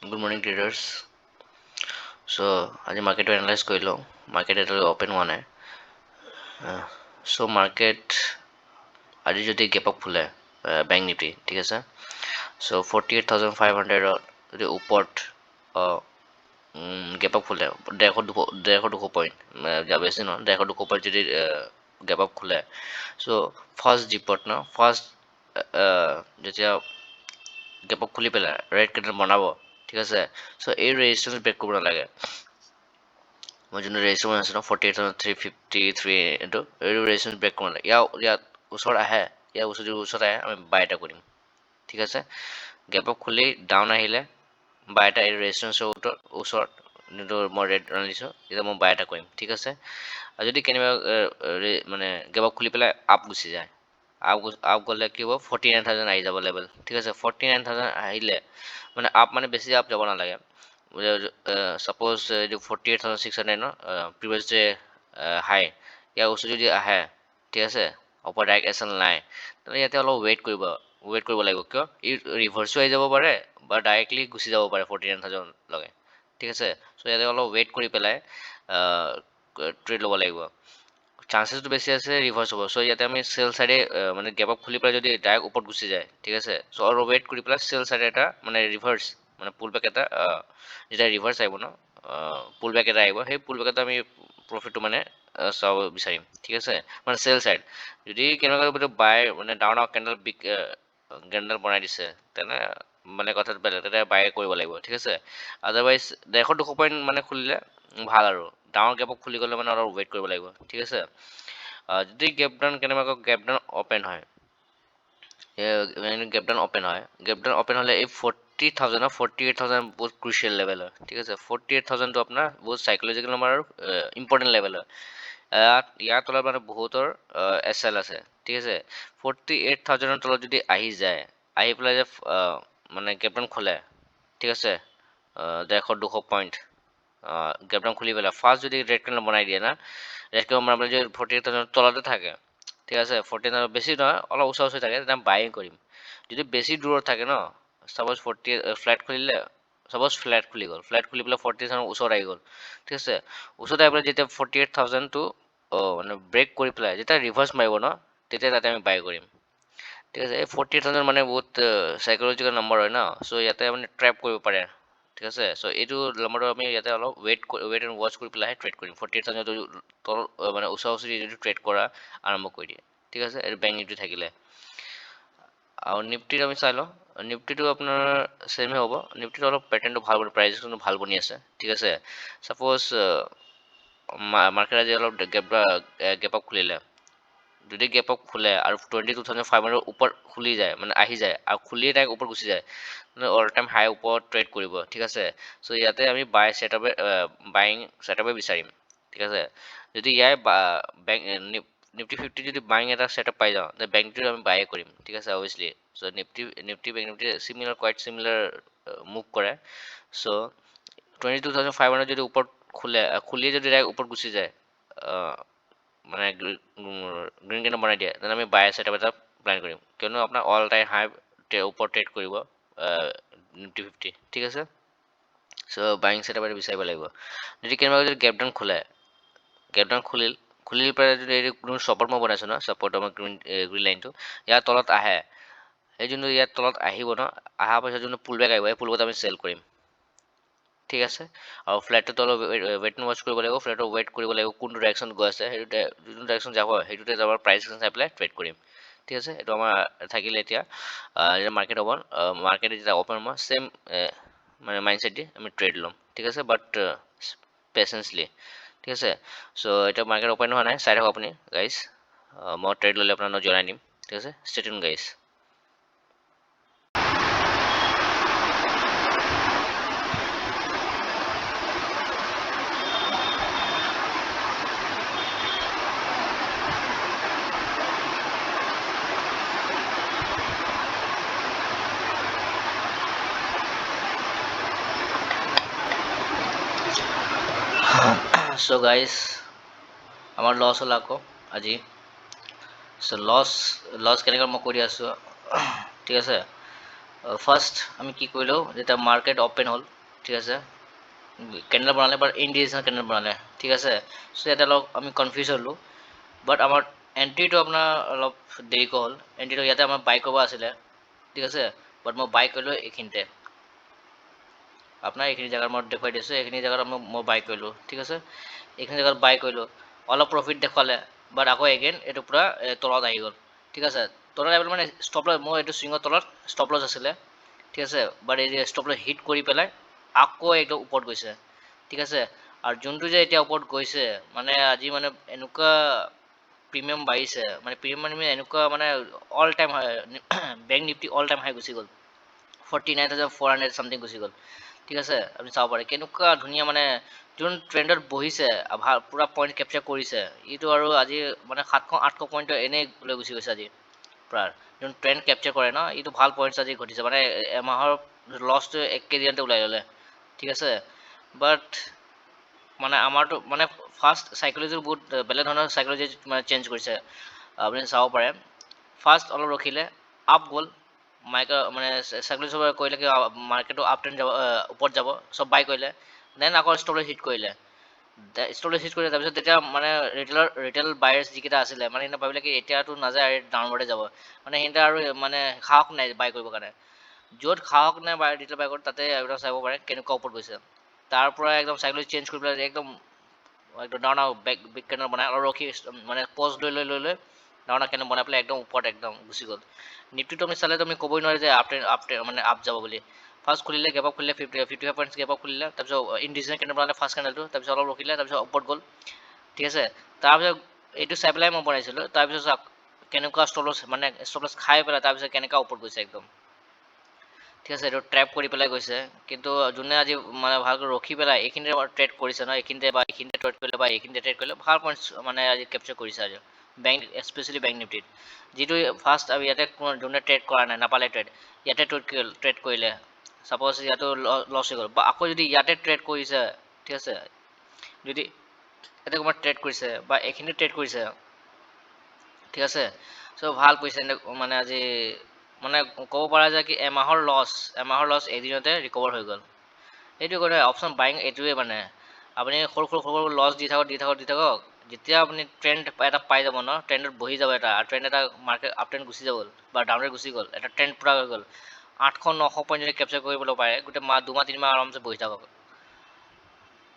Good morning, traders. চ' আজি মাৰ্কেটটো analyse কৰি লওঁ। মাৰ্কেট এতিয়ালৈকে অ'পেন হোৱা নাই। চ' মাৰ্কেট আজি যদি গেপ আপ খোলে বেংক নিফটি, ঠিক আছে, চ' 48,500ত যদি ওপৰত গেপ আপ খোলে, 150, 200 পইণ্ট, বেছি নহয়, 150, 200 পইণ্ট যদি গেপ আপ খোলে, চ' ফাৰ্ষ্ট ডিপত ন, ফাৰ্ষ্ট যেতিয়া গেপ আপ খুলি পেলাই ৰেড কেণ্ডেল বনাব, ঠিক আছে, চ' এই ৰেজিষ্টেঞ্চ ব্ৰেক কৰিব নালাগে। মই যোনটো ৰেজিষ্টেঞ্চ বনাইছোঁ ন, 48,353, এইটো ৰেজিষ্টেঞ্চ ব্ৰেক কৰিব নালাগে। ইয়াত ওচৰত আহে, ইয়াৰ ওচৰত যদি ওচৰত আহে, আমি বাই এটা কৰিম, ঠিক আছে। গেপ আপ খুলি ডাউন আহিলে বাই এটা, এই ৰেজিষ্টেঞ্চৰ ওচৰত যোনটো মই ৰেড আনিছোঁ, তেতিয়া মই বাই এটা কৰিম, ঠিক আছে। আৰু যদি কেনেবা মানে গেপ আপ খুলি পেলাই আপ গুচি যায়, আপ গ'লে কি হ'ব? 49,000 আহি যাব লেভেল, ঠিক আছে। 49,000 আহিলে মানে আপ, মানে বেছি আপ যাব নালাগে। ছাপ'জ এইটো 48,600 ন, প্ৰিভিয়াছ ডে হাই, ইয়াৰ ওচৰত যদি আহে, ঠিক আছে, অপৰ ডাইৰেক্ট এছ এল নাই, তেনেহ'লে ইয়াতে অলপ ৱেইট কৰিব লাগিব। কিয়? ই ৰিভাৰ্চো আহি যাব পাৰে বা ডাইৰেক্টলি গুচি যাব পাৰে 49,000 লগে, ঠিক আছে। চ' ইয়াতে অলপ ৱেইট কৰি পেলাই ট্ৰেড ল'ব লাগিব। চান্সেছটো বেছি আছে ৰিভাৰ্চ হ'ব। চ' ইয়াতে আমি চেল চাইডে, মানে গেপ আপ খুলি পেলাই যদি ডাইৰেক্ট ওপৰত গুচি যায়, ঠিক আছে, চ' আৰু ৱেইট কৰি পেলাই চেল চাইডে এটা, মানে ৰিভাৰ্চ, মানে পুল বেক এটা, যেতিয়া ৰিভাৰ্চ আহিব ন, পুল বেক এটা আহিব, সেই পুল বেকত আমি প্ৰফিটটো মানে চাব বিচাৰিম, ঠিক আছে। মানে চেল চাইড যদি কেনেকুৱা বাই, মানে ডাউন কেণ্ডেল, বিগ কেণ্ডেল বনাই দিছে, তেনে মানে কথাটো বেলেগ, তেতিয়া বাই কৰিব লাগিব, ঠিক আছে। আদাৰৱাইজ 150, 200 পইণ্ট মানে খুলিলে ভাল আৰু ডাঙৰ গেপক খুলি গ'লে মানে অলপ ৱেইট কৰিব লাগিব, ঠিক আছে। যদি গেপ ডাউন, কেনেবাকৈ গেপ ডাউন অ'পেন হয়, গেপ ডাউন অ'পেন হয়, গেপ ডাউন অ'পেন হ'লে এই 40,000, 48,000 বহুত ক্ৰুচিয়েল লেভেল হয়, ঠিক আছে। 48,000টো আপোনাৰ বহুত চাইকলজিকেল নম্বৰ আৰু ইম্পৰ্টেণ্ট লেভেল হয়। ইয়াৰ তলত মানে বহুতৰ এছ এল আছে, ঠিক আছে। 48,000ৰ তলত যদি আহি যায়, আহি পেলাই যে মানে গেপ ডাউন খোলে, ঠিক আছে, 150, 200 পইণ্ট গেপ ডাউন খুলি পেলাই ফাৰ্ষ্ট যদি ৰেড কেণ্ডেল বনাই দিয়ে না, ৰেড কেণ্ডেল বনাই পেলাই যদি 48,000 তলতে থাকে, ঠিক আছে, 48,000 বেছি নহয়, অলপ ওচৰা ওচৰি থাকে, তেতিয়া বাইং কৰিম। যদি বেছি দূৰত থাকে ন, ছাপ'জ ফৰ্টি ফ্লেট খুলিলে, ছাপ'জ ফ্লেট খুলি গ'ল, ফ্লেট খুলি পেলাই 40,000 ওচৰত আহি গ'ল, ঠিক আছে, ওচৰত আহি পেলাই যেতিয়া 48,000টো মানে ব্ৰেক কৰি পেলাই যেতিয়া ৰিভাৰ্চ মাৰিব ন, তেতিয়া তাতে আমি বাই কৰিম, ঠিক আছে। এই 48,000 মানে বহুত চাইকলজিকেল নম্বৰ হয় ন, চ' ইয়াতে মানে ট্ৰেপ কৰিব পাৰে, ঠিক আছে। চ' এইটো নম্বৰটো আমি ইয়াতে অলপ ৱেইট এণ্ড ৱাচ কৰি পেলাইহে ট্ৰেড কৰিম। 48,000 তল, মানে ওচৰা ওচৰি যদি ট্ৰেড কৰা আৰম্ভ কৰি দিয়ে, ঠিক আছে। এইটো বেংক নিফটি থাকিলে। আৰু নিফটিত আমি চাই লওঁ। নিফটিটো আপোনাৰ ছেমে হ'ব। নিফটিটো অলপ পেটাৰ্ণটো ভাল, প্ৰাইজটো ভাল বনি আছে, ঠিক আছে। ছাপ'জ মাৰ্কেট আজি অলপ গেপ আপ খুলিলে, যদি গেপ আপ খোলে আৰু 22,500 ওপৰত খুলি যায়, মানে আহি যায় আৰু খুলিয়ে ডাইৰেক্ট ওপৰত গুচি যায়, অল টাইম হাই ওপৰত ট্ৰেড কৰিব, ঠিক আছে। চ' ইয়াতে আমি বাইং ছেটআপে বিচাৰিম, ঠিক আছে। যদি ইয়াৰ বেংক নিফটি 50 যদি বাইং এটা ছেটআপ পাই যাওঁ, তেতিয়া বেংক নিফটিটো আমি বাইয়ে কৰিম, ঠিক আছে, অভিয়াছলি। So' Nifty, bank Nifty similar, quite similar move কৰে। চ' 22,500 যদি ওপৰত খোলে, খুলিয়ে যদি ডাইৰেক্ট ওপৰত গুচি যায়, মানে গ্ৰীণ কেণ্ডেল বনাই দিয়ে, তেনে আমি বাই ছেটআপ এটা প্লেন কৰিম, কিয়নো আপোনাৰ অল টাইম হাই ওপৰত ট্ৰেড কৰিব নিফটি 50, ঠিক আছে। চ' বাইং ছেটআপ এটা বিচাৰিব লাগিব। যদি কেনেবাকৈ যদি গেপ ডাউন খোলে, গেপ ডাউন খুলি পেলাই যদি এই কোনো ছাপৰ্ট মই বনাইছোঁ ন, ছাপৰ্ট আমাৰ গ্ৰীণ লাইনটো ইয়াৰ তলত আহে, সেই যোনটো ইয়াৰ তলত আহিব ন, অহাৰ পাছত যোনটো পুল বেক আহিব, সেই পুল বেকত আমি চেল কৰিম, ঠিক আছে। আৰু ফ্লেটটোত অলপ ৱেইট ৱাচ কৰিব লাগিব, ফ্লেটৰ ৱেইট কৰিব লাগিব, কোনটো ডাইৰেকশ্যন গৈ আছে, সেইটো যোনটো ডাইৰেকশ্যন যাব সেইটোতে যাব, প্ৰাইচ চাই পেলাই ট্ৰেড কৰিম, ঠিক আছে। এইটো আমাৰ থাকিলে। এতিয়া যেতিয়া মাৰ্কেট হ'ব, মাৰ্কেট যেতিয়া অ'পেন হ'ব, ছেম মানে মাইণ্ডছেট দি আমি ট্ৰেড ল'ম, ঠিক আছে, বাট পেচেঞ্চলি, ঠিক আছে। চ' এতিয়া মাৰ্কেট অ'পেন হোৱা নাই, চাই থাকক আপুনি গাইজ। মই ট্ৰেড ল'লে আপোনাক জনাই দিম, ঠিক আছে। Stay tune, guys. So guys, আমাৰ লছ হ'ল আকৌ আজি। চ' লছ কেনেকৈ মই কৰি আছোঁ, ঠিক আছে। ফাৰ্ষ্ট আমি কি কৰিলোঁ, যেতিয়া মাৰ্কেট অ'পেন হ'ল ঠিক আছে, কেণ্ডেল বনালে, বাট ইনডিচিশ্যন কেণ্ডেল বনালে, ঠিক আছে। চ' ইয়াতে অলপ আমি কনফিউজ হ'লোঁ, বাট আমাৰ এণ্ট্ৰিটো আপোনাৰ অলপ দেৰিকৈ হ'ল। এণ্ট্ৰিটো ইয়াতে আমাৰ বাই কৰিব আছিলে, ঠিক আছে, বাট মই বাই কৰিলোঁ এইখিনিতে। আপোনাৰ এইখিনি জেগাত মই দেখুৱাই দিছোঁ, এইখিনি জেগাত মই বাই কৰিলোঁ, ঠিক আছে। এইখিনি জেগাত বাই কৰিলোঁ, অলপ প্ৰফিট দেখুৱালে, বাট আকৌ এগেইন এইটো পূৰা তলত আহি গ'ল, ঠিক আছে। তলত আহিবলৈ মানে ষ্টপ লছ, মোৰ এইটো চুইঙৰ তলত ষ্টপ লছ আছিলে, ঠিক আছে, বাট এই ষ্টপ লছ হিট কৰি পেলাই আকৌ একদম ওপৰত গৈছে, ঠিক আছে। আৰু যোনটো যে এতিয়া ওপৰত গৈছে, মানে আজি মানে এনেকুৱা প্ৰিমিয়াম বাঢ়িছে, মানে প্ৰিমিয়াম মানে এনেকুৱা মানে all time bank Nifty all time high গুচি গ'ল, 49,400 something গুচি গ'ল, ঠিক আছে। আপুনি চাব পাৰে কেনেকুৱা ধুনীয়া, মানে যোন ট্ৰেণ্ডত বহিছে, ভাল পূৰা পইণ্ট কেপচাৰ কৰিছে এইটো। আৰু আজি মানে 700 800 পইণ্ট এনেই লৈ গুচি গৈছে আজি পূৰা। যোন ট্ৰেণ্ড কেপচাৰ কৰে ন, এইটো ভাল পইণ্টছ আজি ঘটিছে, মানে এমাহৰ লছটো একেদিনতে ওলাই ল'লে, ঠিক আছে। বাট মানে আমাৰতো মানে ফাৰ্ষ্ট চাইকলজি বহুত বেলেগ ধৰণৰ চাইকলজি মানে চেঞ্জ কৰিছে, আপুনি চাব পাৰে। ফাৰ্ষ্ট অলপ ৰখিলে, আপ গ'ল মাইক, মানে চাইকলজি চবে কৰিলে কি মাৰ্কেটটো আপ ট্ৰেণ্ড যাব, ওপৰত যাব, চব বাই কৰিলে। Then আকৌ ষ্টপ হিট কৰিলে, ষ্টপ হিট কৰিলে। তাৰপিছত তেতিয়া মানে ৰিটেইল বায়াৰ্ছ যিকেইটা আছিলে, মানে সিহঁতে ভাবিলে কি এতিয়াতো নাযায়, ডাউনৱাৰ্ডে যাব। মানে সিহঁতে আৰু মানে সাহস নাই বাই কৰিবৰ কাৰণে। য'ত সাহস নাই বাই ৰিটেইল বাই কৰে, তাতে একদম চাব পাৰে কেনেকুৱা ওপৰত গৈছে। তাৰ পৰা একদম চাইকলজি চেঞ্জ কৰি পেলাই একদম একদম ডাঙৰ ডাঙৰ বেগ বিগ কেণ্ডেল বনাই, অলপ ৰখি মানে পজ লৈ লৈ লৈ লৈ ডাঙৰ ডাঙৰ কেণ্ডেল বনাই পেলাই একদম ওপৰত একদম গুচি গ'ল। নিফটিটো আমি চালে তুমি ক'বই নোৱাৰে যে আপ ট্ৰেণ্ড, আপ মানে আপ যাব বুলি। ফাৰ্ষ্ট খুলিলে, গেপ আপ খুলিলে, 55 points gap up খুলিলে। তাৰপিছত ইনডিচিশ্যন কেণ্ডেল বনালে ফাৰ্ষ্ট কেণ্ডেলটো, তাৰপিছত অলপ ৰখিলে, তাৰপিছত ওপৰত গ'ল, ঠিক আছে। তাৰপিছত এইটো চাই পেলাই মই বনাইছিলোঁ। তাৰপিছত চাওক কেনেকুৱা ষ্টপ লছ, মানে ষ্টপ লছ খাই পেলাই তাৰপিছত কেনেকুৱা ওপৰত গৈছে একদম, ঠিক আছে। এইটো ট্ৰেপ কৰি পেলাই গৈছে। কিন্তু যোনে আজি মানে ভালকৈ ৰখি পেলাই এইখিনিতে ট্ৰেড কৰিছে ন, এইখিনিতে বা এইখিনিতে ট্ৰেড কৰিলে বা এইখিনিতে ট্ৰেড কৰিলে, ভাল পইণ্টছ মানে আজি কেপচাৰ কৰিছে আজি বেংক, স্পেচিয়েলি বেংক নিফটিত। যিটো ফাৰ্ষ্ট আৰু ইয়াতে যোনে ট্ৰেড কৰা নাই, নাপালে ট্ৰেড, ইয়াতে ট্ৰেড কৰিলে, ছাপ'জ ইয়াতো লছ হৈ গ'ল, বা আকৌ যদি ইয়াতে ট্ৰেড কৰিছে, ঠিক আছে, যদি ইয়াতে ক'ৰবাত ট্ৰেড কৰিছে বা এইখিনিতে ট্ৰেড কৰিছে, ঠিক আছে, চ' ভাল পইচা মানে আজি মানে ক'ব পৰা যায় কি এমাহৰ লছ এদিনতে ৰিকভাৰ হৈ গ'ল। এইটো কাৰণে অপশ্যন বাইং এইটোৱে, মানে আপুনি সৰু সৰু সৰু সৰু লছ দি থাকক, দি থাকক, দি থাকক, যেতিয়া আপুনি ট্ৰেণ্ড এটা পাই যাব ন, ট্ৰেণ্ডত বহি যাব, এটা ট্ৰেণ্ড এটা মাৰ্কেট আপ ট্ৰেণ্ড গুচি যাব বা ডাউন গুচি গ'ল, এটা ট্ৰেণ্ড পূৰা হৈ গ'ল, 800 900 পইণ্ট যদি কেপচাৰ কৰিবলৈ পাৰে, গোটেই মাহ 2 মাহ 3 মাহ আৰামছে বহি থাকক।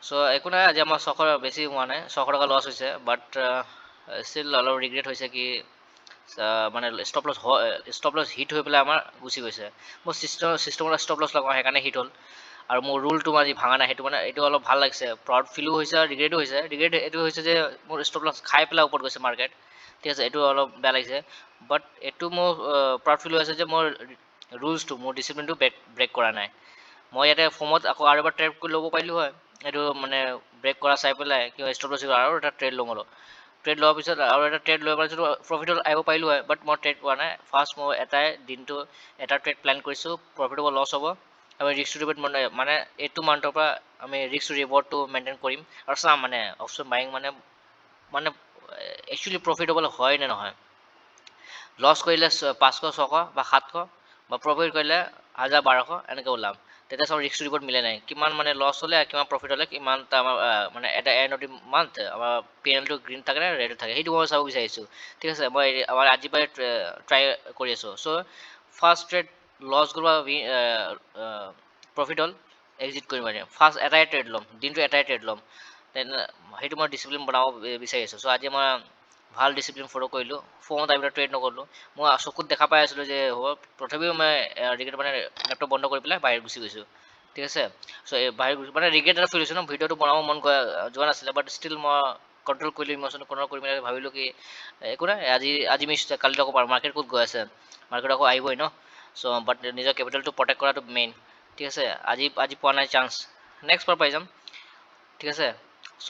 চ' একো নাই, আজি আমাৰ 600 বেছি হোৱা নাই, 600 টকা লছ হৈছে, বাট ষ্টিল অলপ ৰিগ্ৰেট হৈছে কি মানে ষ্টপ লছ হিট হৈ পেলাই আমাৰ গুচি গৈছে। মোৰ চিষ্টেমৰ ষ্টপ লছ লগাওঁ, সেইকাৰণে হিট হ'ল। আৰু মোৰ ৰুলটো আজি ভাঙা নাই, সেইটো মানে এইটো অলপ ভাল লাগিছে, প্ৰাউড ফিলো হৈছে আৰু ৰিগ্ৰেটো হৈছে। ৰিগ্ৰেট এইটো হৈছে যে মোৰ ষ্টপ লছ খাই পেলাই ওপৰত গৈছে মাৰ্কেট, ঠিক আছে, এইটো অলপ বেয়া লাগিছে। বাট এইটো মোৰ প্ৰাউড ফিল হৈ আছে যে মোৰ ৰুলছটো, মোৰ ডিচিপ্লিনটো ব্ৰেক কৰা নাই। মই ইয়াতে ফৰ্মত আকৌ আৰু এবাৰ ট্ৰেড কৰি ল'ব পাৰিলোঁ হয়, এইটো মানে ব্ৰেক কৰা চাই পেলাই কিবা ষ্টপ লছ আৰু এটা ট্ৰেড ল'ম। অলপ ট্ৰেড লোৱাৰ পিছত আৰু এটা ট্ৰেড লৈ পেলাই প্ৰফিটত আহিব পাৰিলোঁ হয়, বাট মই ট্ৰেড কৰা নাই। ফাৰ্ষ্ট মই এটাই দিনটো এটা ট্ৰেড প্লেন কৰিছোঁ, প্ৰফিট হ'ব, লছ হ'ব, আমি ৰিস্ক টু ৰিৱাৰ্ড মানে মানে এইটো মান্থৰ পৰা আমি ৰিস্ক টু ৰিৱাৰ্ডটো মেইনটেইন কৰিম আৰু চাম মানে অপশ্যন বাইং মানে মানে একচুৱেলি প্ৰফিটেবল হয় নে নহয়। লছ কৰিলে 500 600 বা 700 বা প্ৰফিট কৰিলে 1000 1200 এনেকৈ ওলাম। তেতিয়া চাওঁ ৰিস্ক ৰিৱাৰ্ড মিলে নাই, কিমান মানে লছ হ'লে কিমান প্ৰফিট হ'লে কিমান এটা আমাৰ মানে এটা এণ্ড অফ the month আমাৰ পি এন এলটো গ্ৰীণ থাকে নে ৰেড থাকে, সেইটো মই চাব বিচাৰিছোঁ, ঠিক আছে। মই আমাৰ আজিৰ পৰাই ট্ৰাই কৰি আছোঁ। চ' ফাৰ্ষ্ট ট্ৰেড লছ গ'ল বা প্ৰফিট হ'ল, এক্সিট কৰিম। মানে ফাৰ্ষ্ট এটাই ট্ৰেড ল'ম, দিনটো এটাই ট্ৰেড ল'ম, then সেইটো মই ডিচিপ্লিন বনাব বিচাৰি আছোঁ। চ' আজি মই ভাল ডিচিপ্লিন ফ'ল' কৰিলোঁ, ফোনত আহি পেলাই ট্ৰেড নকৰিলোঁ। মই চকুত দেখা পাই আছিলোঁ যে হ'ব, তথাপিও মই ৰিগ্ৰেট মানে লেপটপ বন্ধ কৰি পেলাই বাহিৰত গুচি গৈছোঁ, ঠিক আছে। চ' এই বাহিৰত গুচি মানে ৰিগ্ৰেট এটা ফিল হৈছে ন, ভিডিঅ'টো বনাব মন যোৱা নাছিলে, বাট ষ্টিল মই কণ্ট্ৰল কৰিলোঁ, ইম'চন কণ্ট্ৰল কৰি মেলি ভাবিলোঁ কি একো নাই, আজি আজি মিছ, কালিতো আকৌ পাৰোঁ। মাৰ্কেট ক'ত গৈ আছে, মাৰ্কেট আকৌ আহিবই ন। চ' বাট নিজৰ কেপিটেলটো প্ৰটেক্ট কৰাটো মেইন, ঠিক আছে। আজি আজি পোৱা নাই চান্স, নেক্সট বাৰ পাই যাম, ঠিক আছে। চ'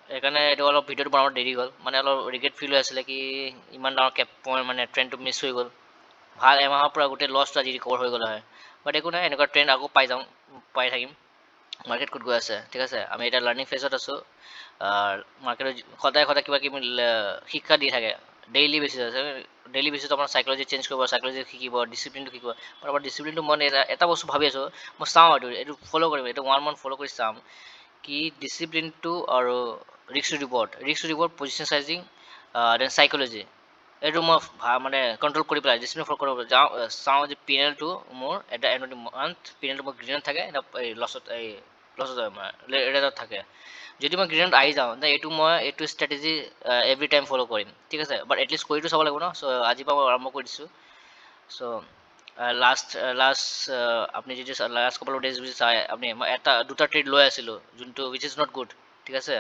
সেইকাৰণে এইটো অলপ ভিডিঅ'টো বনাব দেৰি হ'ল, মানে অলপ ৰিগ্ৰেট ফিল হৈ আছিলে কি ইমান ডাঙৰ কেপ মানে ট্ৰেণ্ডটো মিছ হৈ গ'ল। ভাল এমাহৰ পৰা গোটেই লছটো আজি ৰিকভাৰ হৈ গ'ল হয়, বাট একো নাই, এনেকুৱা ট্ৰেণ্ড আকৌ পাই যাওঁ, পাই থাকিম। মাৰ্কেট ক'ত গৈ আছে, ঠিক আছে। আমি এতিয়া লাৰ্ণিং ফেজত আছোঁ। মাৰ্কেটত সদায় সদায় কিবা কিবি শিক্ষা দি থাকে। ডেইলি বেচিছ আছে। ডেইলি বেচিছত আপোনাৰ চাইকলজি চেঞ্জ কৰিব, চাইকলজি শিকিব, ডিচিপ্লিনটো শিকিব। আপোনাৰ ডিচিপ্লিনটো, মই এটা বস্তু ভাবি আছোঁ, মই চাওঁ, এইটো ফ'ল' কৰিম, এইটো ওৱান মান্থ ফ'ল' কৰি চাম কি ডিচিপ্লিনটো আৰু risk reward, position sizing, then psychology, এইটো মই মানে কণ্ট্ৰল কৰি পেলাই ডিচিপ্লিন ফ'ল' কৰিব যাওঁ, চাওঁ যে পি এন এলটো মোৰ এটা and of month P N এলটো মোৰ গ্ৰীণত থাকে নে এই লছত মানে ৰেডত থাকে। যদি মই গ্ৰীণত আহি যাওঁ, then এইটো মই এইটো ষ্ট্ৰেটেজি এভৰি টাইম ফ'ল' কৰিম, ঠিক আছে? বাট এটলিষ্ট কৰিতো চাব লাগিব ন? চ' আজিৰ পৰা মই আৰম্ভ কৰি দিছোঁ। চ' লাষ্ট আপুনি যদি লাষ্ট কাপল ডেজ যদি চাই আপুনি, মই এটা দুটা ট্ৰেড লৈ আছিলোঁ, যোনটো উইচ is not good, ঠিক আছে?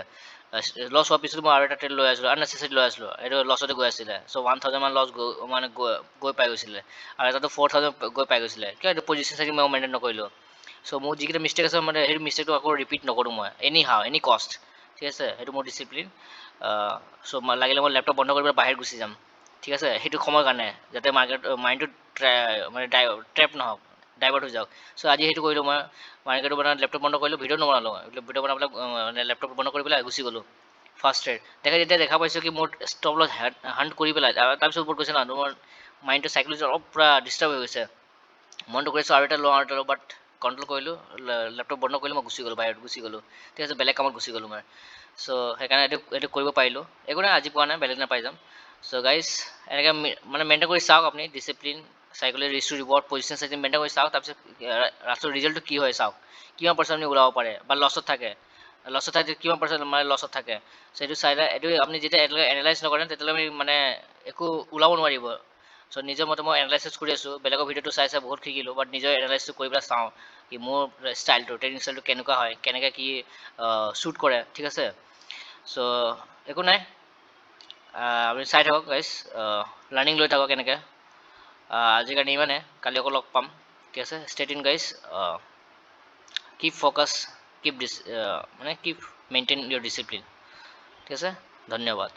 লছ হোৱাৰ পিছত মই আৰু এটা ট্ৰেড লৈ আছিলোঁ, আননেচেচাৰী লৈ আছিলোঁ, এইটো লছতে গৈ আছিলে। চ' 1000 মান লছ গৈ মানে গৈ পাই গৈছিলে আৰু এটাতো 4000 গৈ পাই গৈছিলে। কিয়? এইটো পজিশ্যন চাইজিং মই মেইনটেইন নকৰিলোঁ। চ' মোৰ যিকেইটা মিষ্টেক আছে, মানে সেইটো মিষ্টেকটো আকৌ ৰিপিট নকৰোঁ মই এনি হাও, এনি কষ্ট, ঠিক আছে? সেইটো মোৰ ডিচিপ্লিন। চ' লাগিলে মই লেপটপ বন্ধ কৰি পেলাই বাহিৰত গুচি যাম, ঠিক আছে? সেইটো সময়ৰ কাৰণে, যাতে মাৰ্কেট মাইণ্ডটো মানে ট্ৰেপ নহওক, ডাইভাৰ্ট হৈ যাওক। চ' আজি সেইটো কৰিলোঁ মই। মাৰ্কেটো বনাই লেপটপ বন্ধ কৰিলোঁ, ভিডিঅ' নবনালোঁ। ভিডিঅ' বনাবলৈ মানে লেপটপ বন্ধ কৰি পেলাই গুচি গ'লোঁ। ফাৰ্ষ্ট ট্ৰেড দেখা, যেতিয়া দেখা পাইছোঁ কি মোৰ ষ্টপ লছ হাণ্ট কৰি পেলাই তাৰপিছত ওপৰত গৈছে ন, মোৰ মাইণ্ডটো চাইকলজি অলপ পূৰা ডিষ্টাৰ্ব হৈ গৈছে। মনটো কৰিছোঁ আৰু এটা লওঁ, আৰু এটা লওঁ, বাট কণ্ট্ৰল কৰিলোঁ, লেপটপ বন্ধ কৰিলোঁ, মই গুচি গ'লোঁ, বাহিৰত গুচি গ'লোঁ, ঠিক আছে? বেলেগ কামত গুচি গ'লোঁ মই। চ' সেইকাৰণে এইটো কৰিব পাৰিলোঁ। একো নাই, আজি পোৱা নাই, বেলেগ দিনা পাই যাম। চ' গাইজ, এনেকৈ মানে মেইনটেইন কৰি চাওক আপুনি, discipline, psychology, risk to reward, position sizing maintain কৰি চাওক। তাৰপিছত লাষ্টৰ ৰিজাল্টটো কি হয় চাওক, কিমান পাৰ্চেণ্ট আপুনি ওলাব পাৰে বা লছত থাকে, লছত থাকে কিমান পাৰ্চেণ্ট মানে লছত থাকে। চ' এইটো চাই, এইটো আপুনি যেতিয়া এতিয়ালৈকে এনালাইজ নকৰে, তেতিয়াহ'লে আপুনি মানে একো ওলাব নোৱাৰিব। চ' নিজৰ মতে মই এনালাইচিছ কৰি আছোঁ। বেলেগৰ ভিডিঅ'টো চাই চাই বহুত শিকিলোঁ, বাট নিজৰ এনালাইচিছটো কৰি পেলাই চাওঁ কি মোৰ ষ্টাইলটো, ট্ৰেডিং ষ্টাইলটো কেনেকুৱা হয়, কেনেকৈ কি শ্বুট কৰে, ঠিক আছে? চ' একো নাই, আপুনি চাই থাকক গাইজ, লাৰ্ণিং লৈ থাকক এনেকৈ। আজিৰ কাৰণে ইমানে, কালি আকৌ লগ পাম, ঠিক আছে? Stay tuned, guys. Keep focus, keep মানে কিপ মেইনটেইন ইয়ৰ ডিচিপ্লিন, ঠিক আছে? ধন্যবাদ।